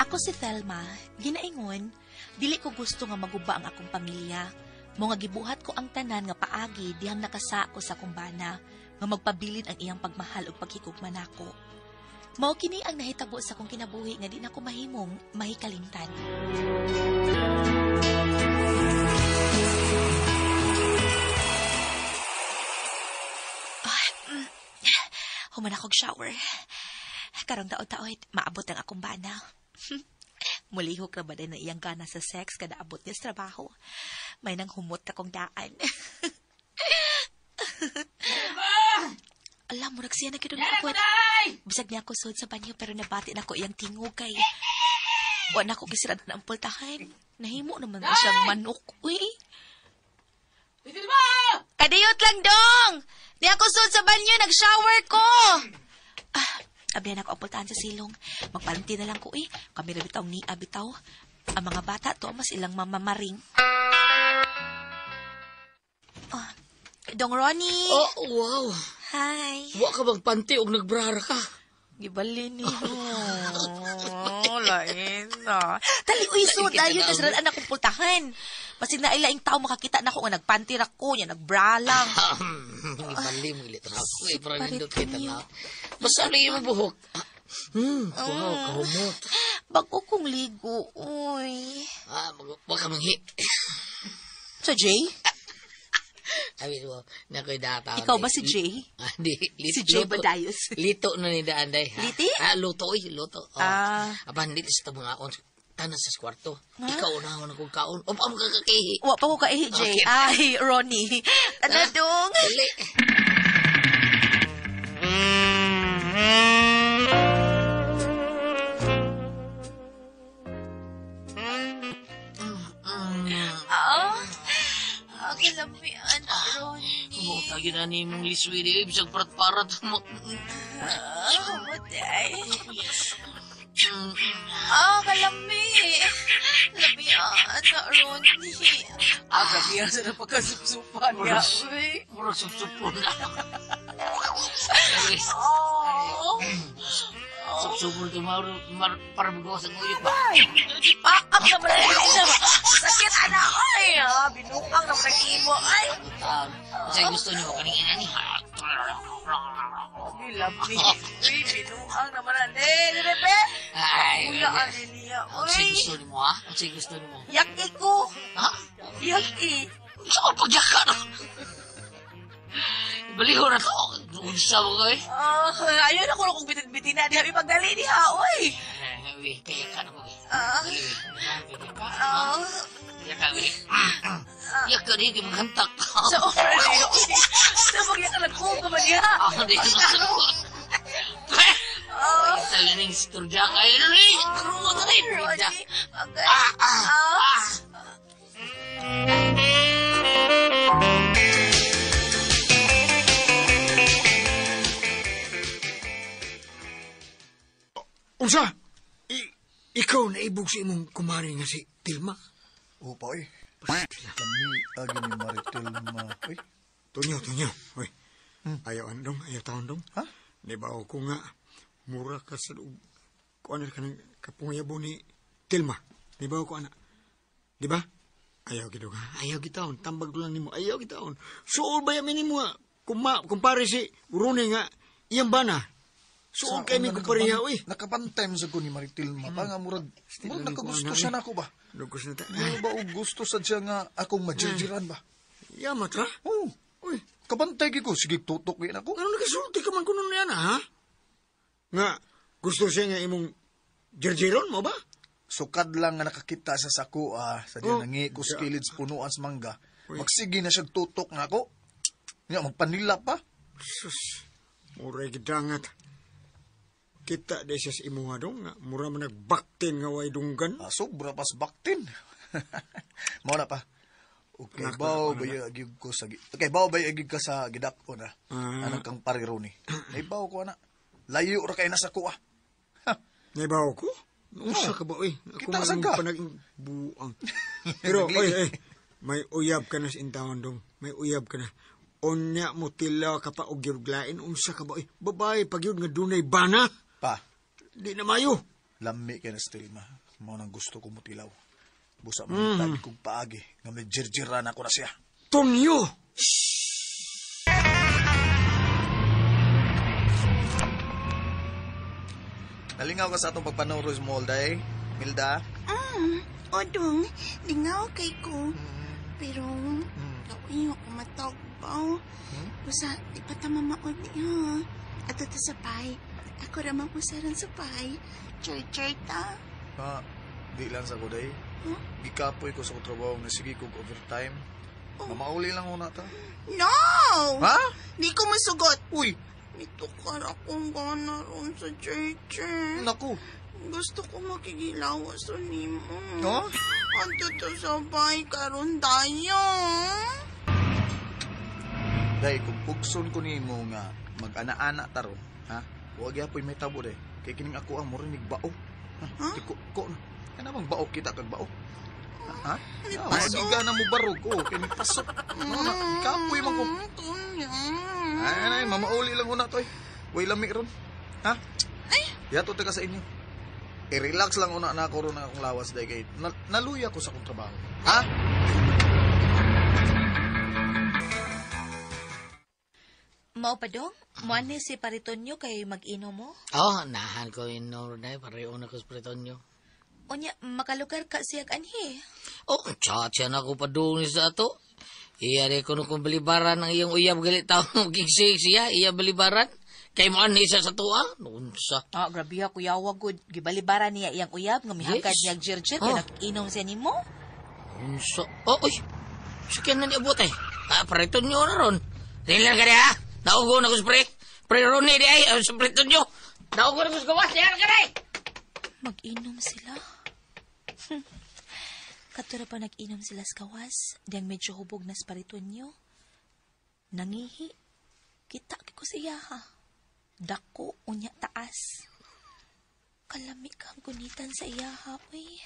Ako si Thelma, ginaingon, dili ko gusto nga maguba ang akong pamilya. Mo nga gibuhat ko ang tanan nga paagi dihang nakasako sa akong bana, nga magpabilin ang iyang pagmahal ug paghigugma nako. Mao kini ang nahitabo sa akong kinabuhi nga di nako mahimong mahikalimtan. Ay, Human akong shower. Karong taon-taon, maabot ang akong bana. Mulihok na ba din ang iyang gana sa sex kada abot niya sa trabaho? May nang humot akong daan. Alam mo, nagsiya na kitong abot. Bisag niya ako sud sa banyo pero nabati na ko iyang tingog kay. Wa na ko kisirad na ang pultahan. Nahimo naman na siyang manok. Uy! Kadiyot lang dong! Di ako sud sa banyo, nag-shower ko! Ah, abihan ako ang pultahan sa silong. Magpalanti na lang ko eh. Kami na bitaw ni bitaw. Ang mga bata to mas ilang mamamaring. Oh, Dong Ronnie! Oh, wow. Hi! Wa ka bang panty og nagbrara ka? Gibalin ni lain na. Dali, uy, so, dayon na sila anak kong pultahan. Basig na ilaing tao makakita na ako nga nagpanty ra ko, niya nagbra lang. Gibali mo gilit ra ako. Eh, parang Parit nindot kay niyo. tanaw. Basta lagi mo buhok. Wow, kahumot. Bago kong ligo, uy. Ah, wa ka manghi. Sa Jay? Abi mo, nakoy data. Ikaw ba si Jay? Ah, di. Si Jay Badayos. Lito na ni daan day. Ha? Liti? Ah, luto oy, luto. Oh. Ah. Apan dito sa mga on tanan sa kwarto. Ikaw na ako kong kaon. O pa mo kakakihi. Wa pa ko kaihi, Jay. Okay. Ay, Ronnie. Ano, dong? Dali. Ah, ah, kalamian, Ronnie. Mo tagi na ni mong liswi di bisag parat-parat mo. Ah, matay. Ah, kalami. Lamian, Ronnie. Ah, grabe yan sa napagkasupsupan niya. Uy. Murag supsupon na. Oh. Supsupon to mar para magawas ang uyok ba. Paak naman ang imo. Sakit ana ay. Ah, binukang naman ang imo ay. Um, sa gusto niyo kaning ina ni. Uy, lami. Uy, binuang naman ang... Eh, Rebe! Ay. Kuya, ano niya? Ang sa Uy! gusto niyo ha? Ang sa gusto niyo. Yaki ko. Ha? Yaki. Sa pagyaka na. Baliho na to. Unsa mo kay? Ah, ayun ako na kung bitin-bitin na. Di habi pagdali niya, uy! Ay, kaya ka na mo. Ah. Ah, Kaya ka, we. Yak ka di maghantak. sa already, uy. Sa magyaka nagkuha pa man niya. Ah, di ko. Ah, Talagang istorya kayo na rin. Kruwa na rin. Ronnie, okay. Ah, ah, Ah. ah. Unsa? Ikaw na ibog sa imong kumari nga si Tilma. Opa, oy. Kami agi ni Maritelma. Uy, Tonyo, Tonyo. Uy. Ayaw andong, ayaw taon dong. Ha? Nibaw ko nga, mura ka sa loob. Kuan ka ng kapungayabo ni Tilma. Nibaw ko ana. Di ba? Ayaw gid ka. Ayaw gitaon. Tambag ko lang nimo. Ayaw gitaon. Suol ba yamin nimo nga? Kuma, kumpare si Rune nga, iyang bana. Suol kay mi kumpareha, uy. Nakapantay mo sa ko ni Maritelma. Pa nga murag, murag nakagusto siya nako ba? Lugos na ta. Murag ba og gusto sa siya nga akong majirjiran ba? Yamat ra. Oo. Uy, Kabantay gyud ko, sige tutok gyud ako. Ano nakasulti ka man kuno niya na, ha? Nga, gusto siya nga imong jerjeron mo ba? Sukad lang nga nakakita sa sako ah, sa diyan Oh. nangi ko sa kilid sa punuan sa mangga. Magsige na siya tutok nako. Nya magpanila pa. Sus, muray gidangat. Kita di siya sa imuha dong, nga mura man nagbaktin nga way dunggan. Ah, sobra pas baktin. Mao na pa. Okay, Anak, baw anak, ba agig ko sa Okay, baw ba agig ka sa gidak-on ah. Ah. Anang kang pariro ni. Naibaw ko ana. Layo ra kay na sa kuha. Ha. Naibaw ko? Unsa ka ba, uy? Ako Kita man saan mong ka? panaging buang. Pero, oy, oy, may uyab ka na sa intawon dong. May uyab ka na. Onya mo tila ka pa og giruglain. Unsa ka ba, uy? Babae, pag yun nga dunay bana. Pa. Di na mayo. Lami kay na si Tilma. Mao nang gusto ko mutilaw. Busa mo mm. Kong paagi nga may jirjiran ako na siya. Tonyo! Nalingaw ka sa atong pagpanuro sa mall, day. Milda. Odong, lingaw kay ko. Pero, gawin ako matagbaw. Busa, di pa ta mamaod niya. Ato ta sa pay. Ako ramang usaran sa pay. Chur-chur ta. Ha, di lang sa ko, day. Huh? Gikapoy ko sa kong trabaho nga sige kog overtime. Mamauli lang una ta. No! Ha? Di ko masugot. Uy, Nitukar akong gana ron sa church. naku. Gusto ko makigilawas sa nimo. No? Ato ta sa pay karon dayo. Day, kung pugson ko nimo nga mag-ana-ana ta ron, ha? Wa gyapoy may tabo day. Kay kining ako ang murinig bao. Ha? Tiko ko na. Kana bang bao kita kag bao? Ha? Ha? Pasok. Di na mo barog ko kay pasok. No, na, kapoy man ko. Tonyo. Ay, ay, mamauli lang una to eh. Way lami ron. Ha? Ay! Yato taga sa inyo. I-relax lang una na ako ron ang akong lawas day kay naluya ko sa akong trabaho. Ha? Mao pa dong? Muani si Paritonyo kay mag-inom mo? Oh, nahan ko inom na pareho na ko sa Pretonyo. Unya, makalugar ka siya anhi. Oh, chat siya na ako padung sa ato. Iya rin ko kung balibaran ang iyong uyab galit tao gigsig siya, iya balibaran. Kay mo ani siya sa tuwa? Unsa? Ah, grabe ha, kuya wagod. Gibalibaran niya iyang uyab nga mihagad Yes. niya jirjir Oh. kay nag-inom siya nimo. Unsa? Oh, uy. Sige na niabot eh. Ah, Pretonyo na ron. Tingnan ka ha. Naugo na ko sa pre. Pre Ronnie di ay, sa Pretonyo. Naugo na ko sa gawas. Tingnan ka di. Mag-inom sila. Katura pa nag-inom sila sa kawas, diyang medyo hubog na sa Paritonyo. Nangihi. Kita ko sa iya ha. Dako, unya taas. Kalami kang gunitan sa iya ha, uy.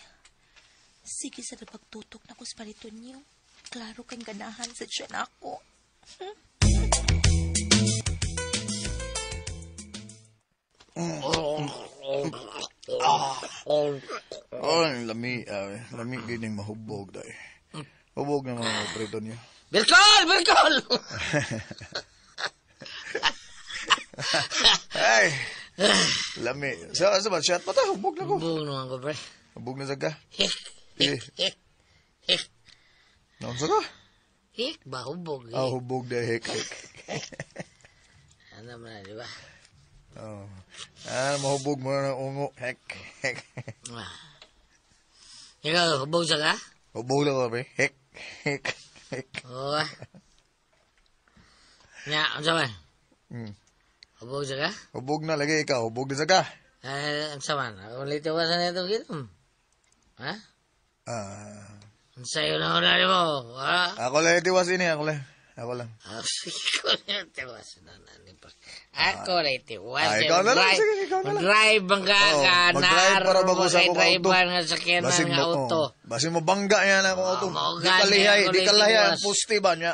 Sige sa pagtutok na ko sa Paritonyo. Klaro kang ganahan sa tiyan ako. Ay, lami, ay, lami gining mahubog day. Hubog na mga prito niya. Berkol! Berkol! Ay, lami. Sa ba chat pa ta hubog na ko. Hubog naman ko, pre. Hubog na sa ka. Hik, Eh, hik, hik. naunsa ka? Hik ba? Hubog. Ah, Hik. hubog na hek hek. Ano man na, di ba? Oh. Ah, mahubog mo na ng ungo. Hek hek. Ah. Ikaw, hubog sa ka? Hubog na ko, pre. Hek hek hek. Oo ah. Nga, ano man? Mm. Hubog sa ka? Hubog na lagi ikaw, hubog na sa ka. Ah, ano man? Ako lito ka sa neto kita. Ha? Ah, Ang sayo na wala mo. Ha? ako lang tiwas ini, ako lang. Ako lang. Ah, Ako lang tiwas na na ni pa. Ako lang tiwas. Ah, ikaw na lang. Sige, ikaw na lang. Mag-drive ang ka Oo, ka. mag-drive para bago sa akong auto. Drive nga sakyanan Basig nga mo, auto. oh. Basig mo bangga yan akong auto. mao Di gani, kalihay, ako di lang kalihay ang tiwas. puste ba niya.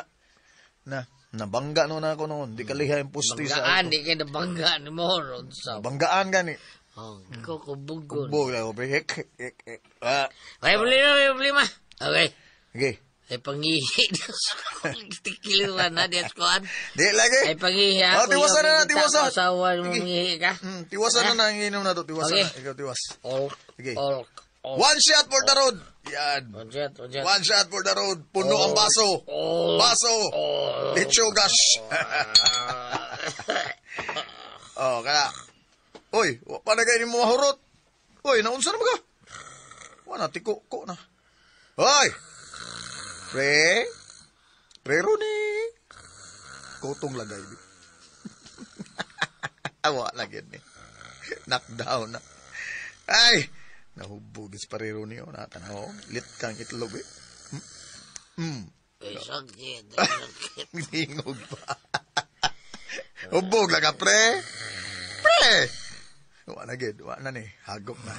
Na, nabangga no na ako noon. Di kalihay ang puste sa Banggaan, auto. di kayo nabanggaan ni mo. Ron sa. Banggaan gani. Oh, ikaw kubugon. Hubog lang ako, pre. Hek, hek, hek, hek. Ah, May problema, may problema. Okay. okay. Ay pangihi na sa tikiliwan na di at kuan. Di lagi. Ay pangihi Oh, ako. tiwasan na na, tiwasan. Asawa mo Sige. mangihi ka. Tiwasan na na ang inom na to. Tiwasan Okay. na. Ikaw tiwas. Olk, Sige. olk, olk. One shot for the road. Yan. One shot, one shot. One shot for the road. Puno ang baso. Oh. Baso. Oh. Lechogas. Oh, kaya. Uy, wa pa na kayo ni mo mahurot. Uy, naunsa na ba ka? Wala, tiko ko na. Hoy! Pre? Pre Rooney! Kotong lagay. Bi. Awa lagi ni. Knockdown na. Ay! Nahubog is pare Rooney. Oh, natanaw. Lit kang itlog eh. Ay, sakit, ay, sakit. Hingog pa. Hubog lang ka, pre. Pre! Wa na gid, wa na ni. Hagop na.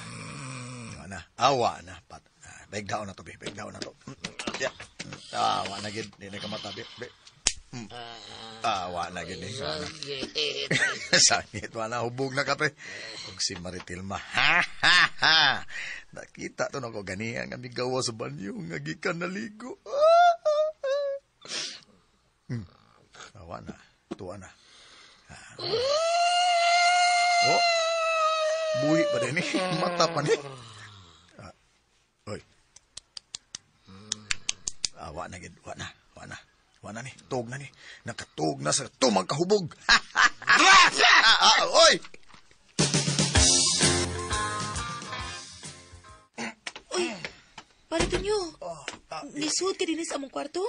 Wa na. Awa na. Pat. Ah, break down na to, be. Break down na to. Yeah. Ah, wa na gid. Di na ka mata, be. Be. Ah, wa na gini. Wa na. Sakit. Sakit, wala hubog na kape. Kung si Maritilma, ha ha ha! Nakita to na ko ganiya nga migawa sa banyo nga gikan naligo. Ah, ah, ah. Awa na, tuwa na. Ah. Oh, buhi pa din eh. Mata pa ni. Ah, oy. Awa na gid, wa na, wa na. Wa na ni, tuog na ni. Nakatuog na sa tumang kahubog. Ah, oy! Uy, pare Tonyo. Nisuod ka din sa among kwarto?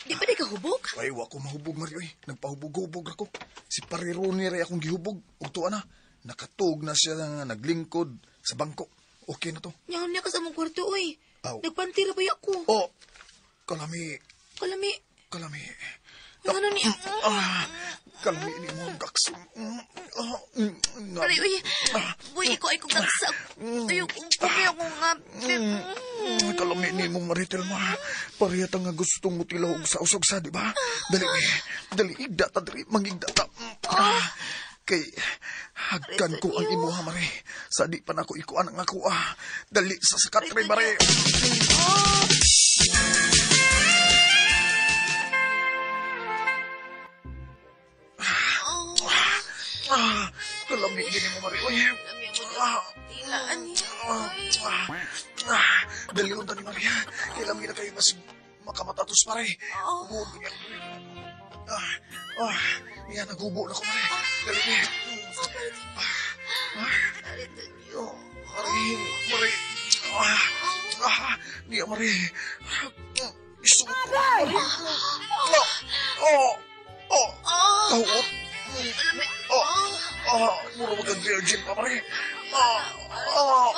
Di ba di ka hubog? Ay, wa ko mahubog, Mario. Oy. Nagpahubog-hubog ako. Si Pare Ronnie ray akong gihubog. Ug tuwa na. Nakatuog na siya nga naglingkod sa bangko. Okay na to. Nyaon niya ka sa among kwarto, uy. Aw. Nagpanti ra ba ako? Oh, kalami, Kalami. kalami. Uy, ano ni? Ah, kalami ni mo ang gakso. Ah, nga. Aray, uy. Uy, ikaw ay kong gaksa. Ay, kung kumi ako nga. Kalami ni mong Maritel ma. Pareha ta nga gustong mutilaw og sa usog sa, di ba? Dali, dali, igda ta, dali, mangigda ta. Ah, kay, hagkan ko ang imuha, Mare. Sa di pa nako ikuan ang ako, ah. Dali sa sakatre, Mare. Ah, kalami gini mo, Mare. Uy, ah, Tilaan niya. ah, ah, ah, dali unta ni Maria. Kailan na kayo mas makamatatos, Mare. Huwag niya. Ah, ah, yan, naghubo na ko, Mare. Dali niya. Ah, ah, Mare, Mare. Ah, ah, niya, Mare. Ah, Isuot ko, Mare. Ah, oh, oh, kahuot. Oh, ah, mura magka-virgin pa, Mare. Ah, ah,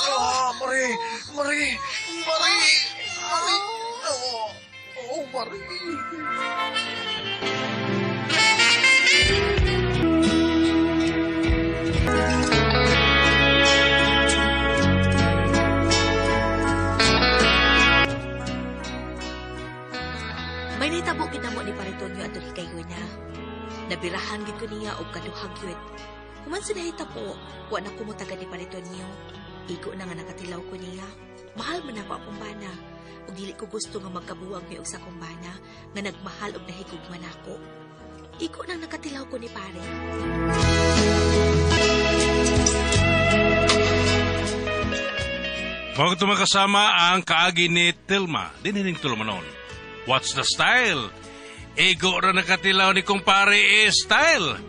ah, Mare, Mare, Mare, Mare. Oh, oh, Mare. May nahitabo gid namo ni Pare Tonyo atong higayuna. Nabirahan gid ko niya og kaduhang gyud. Human sa nahitabo, wa na ko mutagan ni Pare Tonyo. Igo na nga nakatilaw ko niya. Mahal man ako akong bana. Ug dili ko gusto nga magkabuwag mi og sa akong bana nga nagmahal og nahigugma nako. Igo nang nakatilaw ko ni pare. Mao ito makasama ang kaagi ni Tilma, dinining tulumanon. What's the style? Ego ra nakatilaw ni kumpare eh, style.